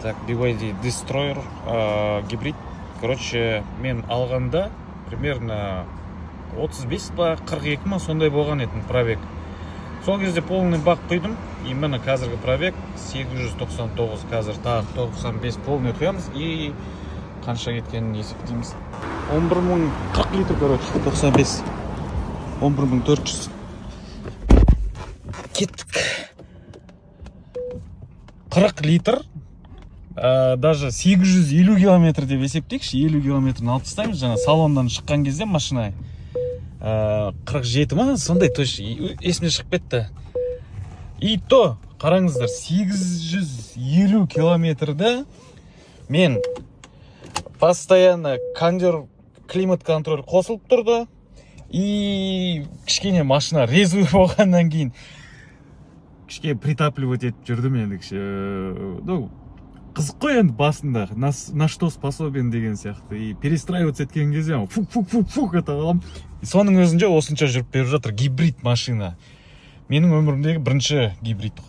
Так, BYD Destroyer гибрид. Короче, мен алғанда примерно 35 па, 42 ма, сондай болған еді пробег. Сол кезде полный бак құйдым. И міне, қазіргі пробег 899. Қазір тағы 95 полный құямыз и қанша кеткенін есептейміз. 11 мың 40 литр, короче, 95. 11 мың 400. Кеттік. 40 литр, даже 850 километр деп есептейікші. 50 километрін алып тастаймыз. Жаңа салоннан шыққан кезде машина 47 ма, сондай, точно есімнен шығып кетті. И то қараңыздар, 850 километрді мен постоянно кондер, климат контроль қосылып тұрды. И кішкене машина резвый болғаннан кейін кішкене притапливать етіп жүрдім енді ну, қызық қой енді басында, на что способен деген сияқты. И перестраиваться еткен кезде фук, фук, фук, фук ете қаламын. Соның өзінде осынша жүріп беріп жатыр гибрид машина. Менің өмірімдегі бірінші гибрид.